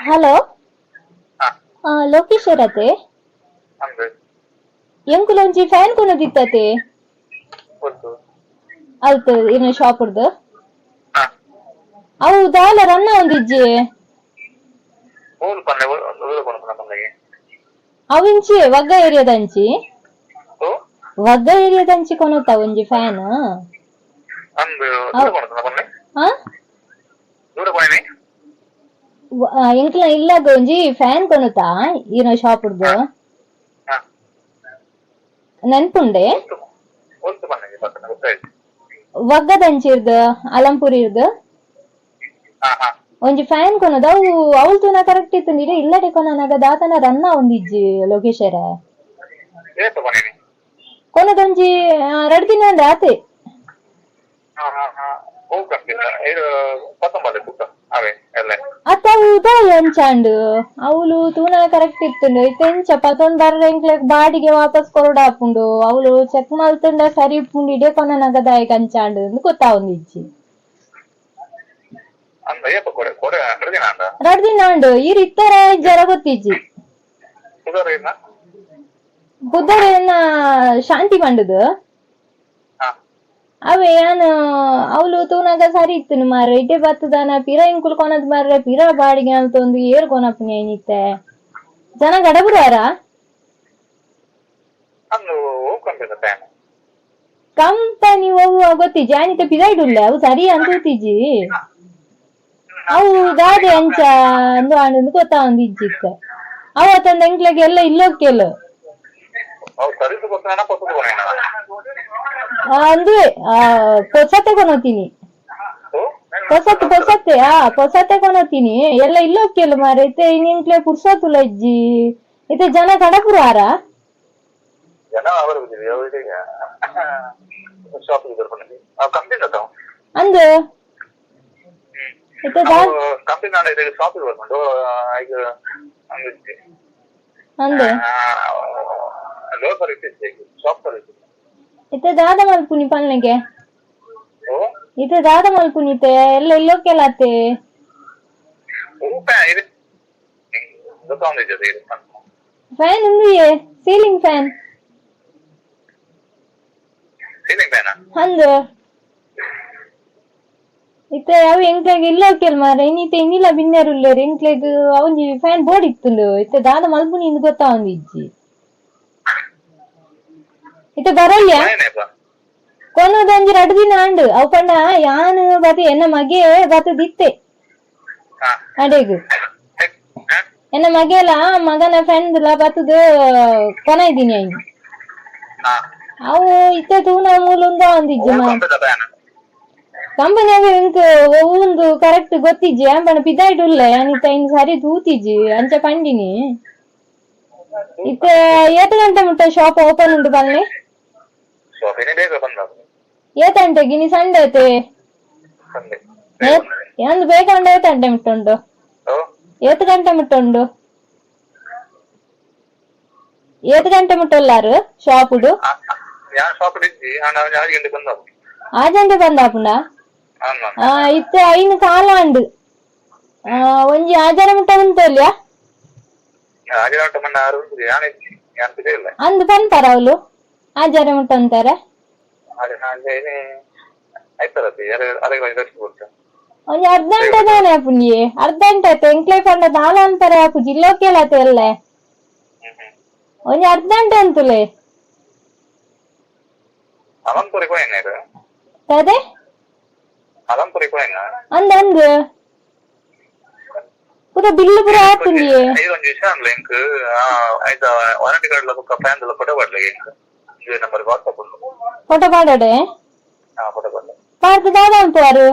Hello. ಹಾ. ಲೋಕೇಶ್ವರತೆ? ಅಂದು. ಎಂಕುಲ ಒಂಜಿ fan ಕೊನದಿತ್ತತೆ. ಗೊತ್ತು. ಅಲ್ತ್ ಇನ್ನ ಶಾಪ್. ಹಾ. ಅವು ದಾಲ ರನ್ನ ಒಂದಿಜ್ಜಿ. ಓಲ್ ಪನ್ಲೆ, ದೂರ ಕೊನಪುನ ಪನ್ಲೆಗೆ? ಅವಿಂಚಿ ವಗ್ಗ ಏರಿಯಾದಂಚಿ. ಓ. ವಗ್ಗ ಏರಿಯಾದಂಚಿ ಕೊನೊತ ಒಂಜಿ ಫ್ಯಾನ್. ಅಂದು, ದೂರ ಕೊನಪುನ ಪನ್ಲೆ? ಹಾ. ದೂರ ಕೊನೆ. ಎಂಕ್ಲ ಇಲ್ಲಾಗ ಒಂಜಿ ಫ್ಯಾನ್ ಕೊನೊತ ಈನ ಶಾಪ್. ಹಾ. ನೆನ್ಪುಂಡೆ? ಒಲ್ತು ಪನ್ಲೆಗೆ ಪಕ್ಕನ ಗೊತ್ತಾಯ್ತು. ವಗ್ಗದಂಚಿ ಇರ್ದು, ಅಲಂಪುರಿ ಇರ್ದು. ಹಾ ಹಾ. ಒಂಜಿ ಫ್ಯಾನ್ ಕೊನದ, ಅವು ಅವಳು ತೂನ ಕರೆಕ್ಟ್ ಇತ್ತು. ನೀರೆ ಇಲ್ಲಡೆ ಕೊನನಾಗ ದಾತನ ರನ್ನ ಒಂದಿಜ್ಜಿ ಲೋಕೇಶ್ವರ. ಏತ ಪನ್ನೇನಿ? ಕೊನದೊಂಜಿ 2 ದಿನ ಅಂದ್ರೆ ಆತೆ. ಹಾ ಹಾ ಹಾ, ಹೋಗ್ ಇದು ಪತ್ತೊಂಬತ್ತು ಪುಟ್ಟ ಅವೇ ಎಲ್ಲ. ಅತ್ತ ಅವು ದಾಯ ಅಂಚಾಂಡು, ಅವಳು ತೂನ ಕರೆಕ್ಟ್ ಇತ್ತುಂಡು. ಇತ್ತೆ ಎಂಚ ಪತೊಂದು ಬರ್ರೆ? ಎಂಕ್ಲೆಗ್ ಬಾಡಿಗೆ ವಾಪಸ್ ಕೊರಡಾಪುಂಡು. ಅವಳು ಚೆಕ್ ಮಲ್ತುಂಡ ಸರಿ ಇಪ್ಪುಂಡು. ಇಡೇ ಕೊನನಾಗ ದಾಯಕ್ ಅಂಚಾಂಡು ಅಂದ್ ಗೊತ್ತಾವೊಂದಿಜ್ಜಿ. ಅಂದ, ಏಪ ಕೊಡೆ ಕೊಡೆ 2 ದಿನ ಅಂದ? 2 ದಿನ ಉಂಡು. ಈರ್ ಇತ್ತರ ಜರ ಗೊತ್ತಿಜ್ಜಿ. ಪುದರ್ ಏನ? ಬುದ್ಧರೇನ ಶಾಂತಿ ಪಂಡುದು. ಹಾ. ಅವೇ ಯಾನ್ ಅವಳು ತೂನಾಗ ಸರಿ ಇತ್ತುನು ಮಾರ್ರೆ. ಇಡ್ಡೆ ಬತ್ತದಾನ ಪಿರ ಇಂಕುಲ್ ಕೊನದ್ ಮಾರ್ರೆ. ಪಿರ ಬಾಡಿಗೆ ಅಲ್ತೊಂದು ಏರ್ ಕೊನಪುನಿ ಐನಿತ್ತೆ? ಜನ ಗಡಬುರಾರ. ಅಂದು, ಹೋಗ್ ಕಂಪಿದ ಫ್ಯಾನ್? ಕಂಪನಿ ಒವ್ವ ಗೊತ್ತಿಜ್ಜಿ. ಆನಿತ ಪಿದಾಯ್ಡುಲ್ಲ, ಅವು ಸರಿ ಅಂತ ಗೊತ್ತಿಜ್ಜಿ. ಅವು ದಾದೆ ಅಂಚ ಅಂದು ಆಂಡು ಗೊತ್ತಾವಂದು ಇಜ್ಜಿತ್ತ. ಅವ ತಂದ ಎಂಕ್ಲೆಗೆ ಎಲ್ಲ ಇಲ್ಲೋಕೆಲ್ಲ. ಅವು ಸರ್ವಿಸ್ ಕೊಡ್ತಾನ, ಪೊಸದು ಕೊನೇನ? ಅಂದ್ರೆ ಪೊಸತೆ ಕೊನೋತೀನಿ. ಓ. ಪೊಸತ್ ಪೊಸತ್ತೆ, ಆ ಪೊಸತೆ ಕೊನೋತೀನಿ. ಎಲ್ಲ ಇಲ್ಲೋಕೆಲ್ಲ ಮಾರೆ. ಇತ್ತೆ ಇನ್ ಎಂಕ್ಲೆ ಪುರ್ಸೊತ್ತುಲ ಇಜ್ಜಿ. ಇತ್ತೆ ಜನ ಕಡಪುರಾರ. ಜನ ಅವರು ಅವರಿಗೆ ಶಾಪಿಗೆ ಬರ್ಕೊಂಡು ಅವು ಕಂಪ್ನಿ ಅದಾವ. ಅಂದು ಇತ್ತೆ ದಾ ಕಂಪ್ನಿ ನಾಳೆ ಇದೆ, ಶಾಪಿಗೆ ಬರ್ಕೊಂಡು ಈಗ ಅಂದು. ಅಂದು. Low service, shop service. ಇತ್ತೆ ದಾದ ಮಲ್ಪುನಿ ಪನ್ನೆಗೆ? ಓ. ಇತ್ತೆ ದಾದ ಮಲ್ಪುನಿ? ಇತ್ತೆ ಎಲ್ಲ ಇಲ್ಲೋಕೆಲ್ಲ ಅತ್ತೆ. ಊಟ ಇದೆ, ಗೊತ್ತಾಗೊಂಡಿದೆ ಇದು. ಫ್ಯಾನ್ ಉಂದುಯೇ, ceiling fan. Ceiling fan? ಅಂದು, ಇತ್ತೆ ಅವು ಎಂಕ್ಲೆಗ್ ಇಲ್ಲೋಕೆಲ್ ಮಾರೆ. ಇನ್ನಿತ್ತೆ ಇನ್ನಿಲ್ಲ ಬಿನ್ನೆರುಲ್ಲೇರ್. ಎಂಕ್ಲೆಗ್ ಅವಂಜಿ ಫ್ಯಾನ್ ಬೋರ್ಡ್ ಇತ್ತುಂಡು. ಇತ್ತೆ ದಾದ ಮಲ್ಪುನಿ ಇಂದು ಗೊತ್ತಾವಂದು ಇಜ್ಜಿ. ಇತ್ತೆ ಬರಲ್ಯ? ಏನೇಪ? ಕೊನೊದೊಂಜಿ 2 ದಿನ ಆಂಡು. ಅವು ಪಂಡ ಯಾನ್ ಬತ್ ಎನ್ನ ಮಗೆ ಬತ್ತದಿತ್ತೆ. ಹಾ. ಅಡೆಗ್ ಎನ್ನ ಮಗೆಲ ಮಗನ ಫ್ರೆಂಡ್ ಲ ಬತ್ತದು ಕೊನ ಇದ್ದೀನಿ ಐನ್. ಹಾ. ಅವು ಇತ್ತೆ ತೂನ ಮೂಲುಂದ ಒಂದಿಜ್ಜಿ. ಕಂಪಿದ ಫ್ಯಾನ್? ಕಂಪನಿ ಎಂಕ್ ಒವ್ವುಂದು ಕರೆಕ್ಟ್ ಗೊತ್ತಿಜ್ಜಿ. ಆಂಬಣ ಪಿದಾಯ್ಡ್ ಉಲ್ಲೆ. ಯಾನಿತ್ತ ಇನ್ ಸರಿ ತೂತಿಜ್ಜಿ, ಅಂಚ ಪಂಡಿನಿ. ಇತ್ತೆ ಏತ್ ಗಂಟೆ ಮುಟ್ಟ ಶಾಪ್ ಓಪನ್ ಉಂಟು ಪನ್ನೆ? ಶಾಪಿನೇ ಬೇಗ ಬಂದ. ಏತ್ ಗಂಟೆಗೆ? ಇನಿ ಸಂಡೆ ಐತೆ. ಸಂಡೆ. ಅಂದು ಬೇಗ ಉಂಡು. ಏತ್ ಗಂಟೆ ಮುಟ್ಟ ಉಂಡು? ಓ. ಏತ್ ಗಂಟೆ ಮುಟ್ಟ ಉಂಡು? ಏತ್ ಗಂಟೆ ಮುಟ್ಟೊಲ್ಲಾರು ಶಾಪುಡು? ಯಾನ್ ಶಾಪ್ ಇಜ್ಜಿ, ನಾನು 6 ಗಂಟೆ ಬಂದ. 6 ಗಂಟೆ ಬಂದಾಪುಂಡ? ಹಾ. ಆ, ಇತ್ತೆ 5:15 ಆಂಡು. ಒಂಜಿ ಆಜರ ಮುಟ್ಟ ಉಂತಲ್ಯಾ? ಆಜರ ಮಣ್ಣ ಆರು ಯಾನ್ ಇಜ್ಜಿ, ಯಾನ್ ಇಲ್ಲ. ಅಂದು ಪನ್ಪಾರ ಅವಳು ಆಜರ ಮುಟ್ಟ ಅಂತಾರೆ. ಅದೇ ಆಯ್ತಲ್ಲ, ಅರೆ ರೆಸ್ಟ್ ಕೊಡ್ತ. ಒಂಜಿ ಅರ್ಧ ಗಂಟೆ ದಾನೆ ಪುಣ್ಯೆ, ಅರ್ಧ ಗಂಟೆ ಆಯ್ತು. ಎಂಕ್ಲೆ ಪಂಡ ದಾಲ ಅಂತಾರೆ ಆಪುಜಿ. ಇಲ್ಲೋಕೆಲ್ಲ ಆತೆ ಎಲ್ಲ. ಹ್ಮ್ ಹ್ಮ್. ಒಂಜಿ ಅರ್ಧ ಗಂಟೆ ಅಂತುಲೆ. ಅಲಂಪುರಿ ಕೋಯಂಗ ಇದು? ತದೆ. ಅಲಂಪುರಿ ಕೋಯಂಗ? ಅಂದ್ ಅಂದ್, ಪೂರ ಬಿಲ್ಲು ಪೂರ ಆತುಂಡಿಯೇ. ಇದೊಂದು ವಿಷಯ ಅನ್ಲ ಎಂಕ್ ಆಯ್ತಾ, ವಾರಂಟಿ ಕಾರ್ಡ್ ಬೊಕ್ಕ ಫ್ಯಾನ್ ಎಲ್ಲ ಫೋಟೋ ಪಾಡ್ಲೆ ಎಂಕ್. ಇದು ನಂಬರ್ ವಾಟ್ಸಪ್ ಉಂಟು. ಫೋಟೋ ಪಾಡಡೆ? ಹಾ, ಫೋಟೋ ಪಾಡ್ಲೆ. ಪಾಡ್ದು ದಾದ ಅನ್ಪುವಾರು?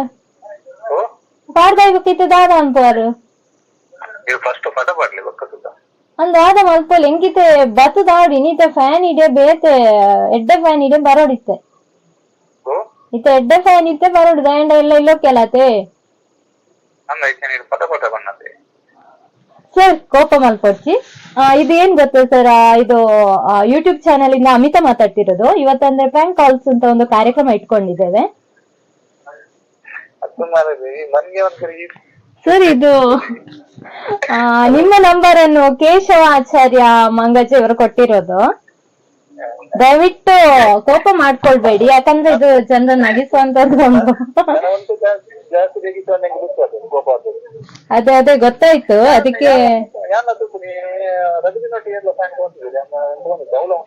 ಓ. ಪಾಡ್ದ ಇತ್ತೆ ದಾದ ಅನ್ಪುವಾರು? ಇದು ಫಸ್ಟ್ ಫೋಟೋ ಪಾಡ್ಲೆ ಬೊಕ್ಕ ಸುತ್ತ. ಅಂದ್ ಆದ ಮಲ್ಪೊಲಿ. ಎಂಕಿತೆ ಬತ್ತದ ಆವಡಿ. ಇನ್ನಿತೆ ಫ್ಯಾನ್ ಇಡೆ ಬೇತೆ ಎಡ್ಡೆ ಫ್ಯಾನ್ ಇಡೆ ಬರೋಡಿತ್ತೆ. ಓ. ಇತ್ತೆ ಎಡ್ಡೆ ಫ್ಯಾನ್ ಇತ್ತೆ ಬರೋಡು ದಾಂಡ ಎಲ್ಲ ಇಲ್ಲೋಕೆಲಾತೆ. ಅಂದ, ಐತೆ ನೀರು ಫೋಟೋ ಫೋಟೋ ಬಣ್ಣತೆ. ಸರ್, ಕೋಪ ಮಲ್ಪೊಡ್ಚಿ. ಇದು ಏನ್ ಗೊತ್ತಾ ಸರ್, ಇದು ಯೂಟ್ಯೂಬ್ ಚಾನೆಲ್ ಇಂದ ಅಮಿತಾ ಮಾತಾಡ್ತಿರೋದು. ಇವತ್ತಂದ್ರೆ ಪ್ರ್ಯಾಂಕ್ ಕಾಲ್ಸ್ ಅಂತ ಒಂದು ಕಾರ್ಯಕ್ರಮ ಇಟ್ಕೊಂಡಿದ್ದೇವೆ. ಅದು ಮಾರ್ರೆ, ಈ ಮನ್ಗೆ ಒಂದ್ ಕಡೆ ಈ ಸರ್, ಇದು ನಿಮ್ಮ ನಂಬರ್ ಅನ್ನು ಕೇಶವ ಆಚಾರ್ಯ ಮಂಗಜಿ ಅವರು ಕೊಟ್ಟಿರೋದು. ದಯವಿಟ್ಟು ಕೋಪ ಮಾಡ್ಕೊಳ್ಬೇಡಿ, ಯಾಕಂದ್ರೆ ಇದು ಜನರನ್ನ ನಗಿಸುವಂತದ್ದು ಒಂದು. ನನಗಂತೂ ಜಾಸ್ತಿ ಜಾಸ್ತಿ ಬೇಕಿತ್ತು ಅನ್ನಂಗೆ ಗೊತ್ತು, ಕೋಪ ಆಗ್ತದೆ. ಅದೇ ಅದೇ, ಗೊತ್ತಾಯ್ತು ಅದಕ್ಕೆ. ಯಾನ ತೂಪುನಿ ರಘುದಿನೊಟ್ಟಿಗೆ ಎಲ್ಲ ಫ್ಯಾನ್ ಕೊಡ್ತಿದ್ದೆ ಅವಳು.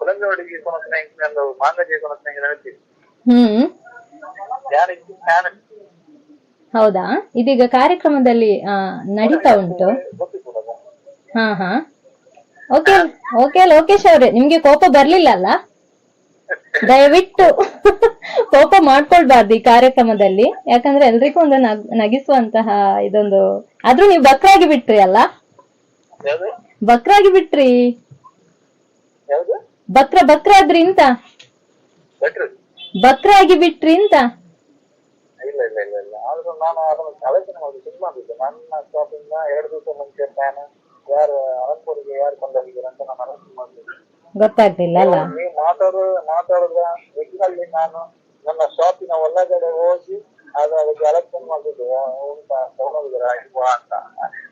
ಕೊಲಂಬಿನೊಟ್ಟಿಗೆ ಕೊನಸ್ನ ಒಂದು ಮಾಂಗಜೆ ಕೊನಸ್ನ ಹೇಳ್ತೀವಿ. ಯಾರು ಫ್ಯಾನ್? ಹೌದಾ? ಇದೀಗ ಕಾರ್ಯಕ್ರಮದಲ್ಲಿ ನಡೀತಾ ಉಂಟು. ಗೊತ್ತಿತ್ತು. ಹಾ ಹಾ ಓಕೆ ಓಕೆ ಲೋಕೇಶ್ ಅವ್ರೆ, ನಿಮ್ಗೆ ಕೋಪ ಬರ್ಲಿಲ್ಲ ಅಲ್ಲ? ದಯವಿಟ್ಟು ಕೋಪ ಮಾಡ್ಕೊಳ್ಬಾರ್ದು ಈ ಕಾರ್ಯಕ್ರಮದಲ್ಲಿ, ಯಾಕಂದ್ರೆ ಎಲ್ರಿಗೂ ಒಂದು ನಗಿಸುವಂತಹ ಇದೊಂದು. ಆದ್ರೂ ನೀವು ಬಕ್ರಾಗಿ ಬಿಟ್ರಿ ಅಲ್ಲ? ಯಾವ್ದು? ಬಕ್ರಾಗಿ ಬಿಟ್ರಿ. ಯಾವ್ದು? ಬಕ್ರ ಬಕ್ರ ಆದ್ರಿ ಅಂತ. ಭಟ್ರು. ಬಕ್ರಾಗಿ ಬಿಟ್ರಿ ಅಂತ. ಇಲ್ಲ ಇಲ್ಲ ಇಲ್ಲ ಇಲ್ಲ, ಆದ್ರೂ ನಾನು ಅದನ್ನು ಆಲೋಚನೆ ಮಾಡಿ ತುಂಬಾ ಮಾಡಿದ್ದೆ. ನನ್ನ ಶಾಪಿಂದ 2 ದಿವಸ ಮುಂಚೆ ಫ್ಯಾನ್ ಯಾರು ಅನಂತಪುರಿಗೆ ಯಾರು ಕೊಂಡೋಗಿದ್ದೀರ ಅಂತ ನಾನು ಆಲೋಚನೆ ಮಾಡ್ತಿದ್ದೆ. ಗೊತ್ತಾಗ್ಲಿಲ್ಲ ಅಲ್ಲ? ನೀವು ಮಾತಾಡೋದ್ರ ನಿಟ್ಟಿನಲ್ಲಿ ನಾನು ನನ್ನ ಶಾಪಿನ ಒಳಗಡೆ ಹೋಗಿ ಅದರ ಬಗ್ಗೆ ಅಲಕ್ಷನ್ ಮಾಡ್ತಿದ್ದೆ, ಉಂಟಾ, ತಗೊಂಡೋಗಿದ್ದೀರಾ ಇಲ್ವಾ ಅಂತ.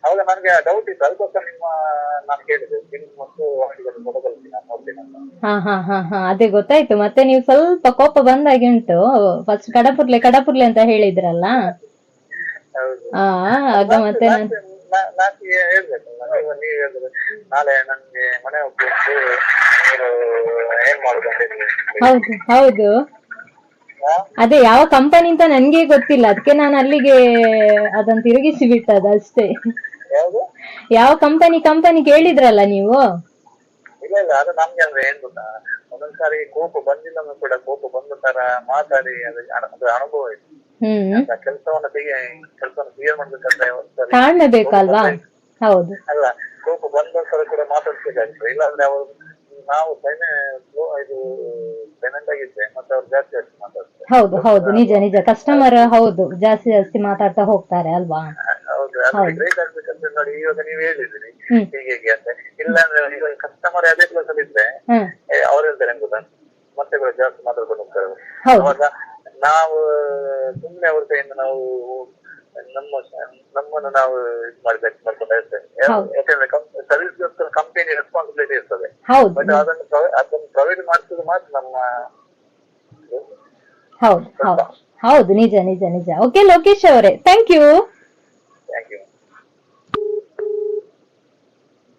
ಅವಾಗ ನನಗೆ ಡೌಟ್ ಇತ್ತು. ಅದಕ್ಕೋಸ್ಕರ ನಿಮ್ಮ ನಾನು ಕೇಳಿದೆ, ನಿಮ್ಮ ಮತ್ತು ವಾರಂಟಿ ಫೋಟೋ ಕಳಿಸಿ, ನಾನು ನೋಡ್ತೀನಿ ಅಂತ. ಹಾ ಹಾ ಹಾ ಹಾ ಅದೇ ಗೊತ್ತಾಯ್ತು. ಮತ್ತೆ ನೀವು ಸ್ವಲ್ಪ ಕೋಪ ಬಂದಾಗೆ ಉಂಟು. ಫಸ್ಟ್ ಕಡಪುರ್ಲೆ ಕಡಪುರ್ಲೆ ಅಂತ ಹೇಳಿದ್ರಲ್ಲ. ಹೌದು. ಆಗ ಮತ್ತೆ ನಾನು ನಾನ್ ಹೇಳ್ಬೇಕಲ್ಲ, ನೀವು ನೀವು ಹೇಳಿದ್ರೆ ನಾಳೆ ನನ್ಗೆ ಮನೆ ಒಬ್ಬರು, ನೀವು ಏನ್ ಮಾಡುದು ಅಂತ ಹೇಳಿ. ಹೌದು ಹೌದು. ಹಾ? ಅದೇ ಯಾವ ಕಂಪನಿ ಅಂತ ನನ್ಗೆ ಗೊತ್ತಿಲ್ಲ. ಅದಕ್ಕೆ ನಾನು ಅಲ್ಲಿಗೆ ಅದನ್ನ ತಿರುಗಿಸಿ ಬಿಟ್ಟದ್ದು ಅಷ್ಟೇ. ಯಾವ್ದು? ಯಾವ ಕಂಪನಿ ಕಂಪನಿ ಕೇಳಿದ್ರಲ್ಲ ನೀವು. ಇಲ್ಲ ಇಲ್ಲ, ಅದು ನಮ್ಗೆ ಅಂದ್ರೆ ಏನ್ ಗೊತ್ತಾ, ಒಂದೊಂದ್ಸಾರಿ ಕೋಪ ಬಂದಿಲ್ಲ ಅಂದ್ರೂ ಕೂಡ ಕೋಪ ಬಂದ ತರ ಮಾತಾಡಿ ಅದು ಅನುಭವ ಇದೆ. ಆ ಕೆಲಸವನ್ನು ಕ್ಲಿಯರ್ ಮಾಡ್ಬೇಕಂದ್ರೆ ಒಂದ್ಸರಿ ತಾಳ್ಮೆ ಬೇಕಲ್ವಾ? ಹೌದು. ಅಲ್ಲ, ಕೋಪ ಬಂದ ಸಲ ಕೂಡ ಮಾತಾಡ್ಬೇಕಾಗ್ತದೆ. ಇಲ್ಲಾಂದ್ರೆ ಅವರು ನಾವು ಸೈನೆ ಇದು ಪೇಮೆಂಟ್ ಆಗಿದ್ದೆ ಮತ್ತೆ ಅವ್ರು ಜಾಸ್ತಿ ಜಾಸ್ತಿ ಮಾತಾಡ್ತಾರೆ. ಹೌದು ಹೌದು, ನಿಜ ನಿಜ. ಕಸ್ಟಮರ್ ಹೌದು, ಜಾಸ್ತಿ ಜಾಸ್ತಿ ಮಾತಾಡ್ತಾ ಹೋಗ್ತಾರೆ ಅಲ್ವಾ? ಹೌದು, ಅದು ಗ್ರೇಟ್ ಆಗ್ಬೇಕಂತ ನೋಡಿ, ಇವಾಗ ನೀವು ಹೇಳಿದ್ರಿ ಹೀಗೆ ಹೀಗೆ ಅಂತ. ಇಲ್ಲಾಂದ್ರೆ ಇವಾಗ ಕಸ್ಟಮರ್ ಅದೇ ಪ್ಲೇಸ್ ಅಲ್ಲಿ ಇದ್ರೆ ಅವ್ರು ಹೇಳ್ತಾರೆ ಏನ್ ಗೊತ್ತಾ, ಮತ್ತೆ ಕೂಡ ಜಾಸ್ತಿ ಮಾತಾಡ್ಕೊಂಡು ಹೋಗ್ತಾರೆ ಅವ್ರು. ಅವಾಗ ನಾವು ಸುಮ್ಮನೆ ಅವ್ರ ಕೈಯಿಂದ ನಾವು ನಮ್ಮನ್ನು ನಾವು ಇದು ಮಾಡಿ ಮಾಡ್ಕೊಂಡು ಇರ್ತೇವೆ. ಯಾಕಂದ್ರೆ ಸರ್ವಿಸ್ ಕಂಪನಿ ರೆಸ್ಪಾನ್ಸಿಬಿಲಿಟಿ ಇರ್ತದೆ. ಬಟ್ ಅದನ್ನು ಪ್ರೊವೈಡ್ ಮಾಡ್ತಿದ್ದು ಮಾತ್ರ ನಮ್ಮ ಹೌದು ಹೌದು ಹೌದು, ನಿಜ ನಿಜ ನಿಜ. ಓಕೆ ಲೋಕೇಶ್ ಅವರೇ, thank you.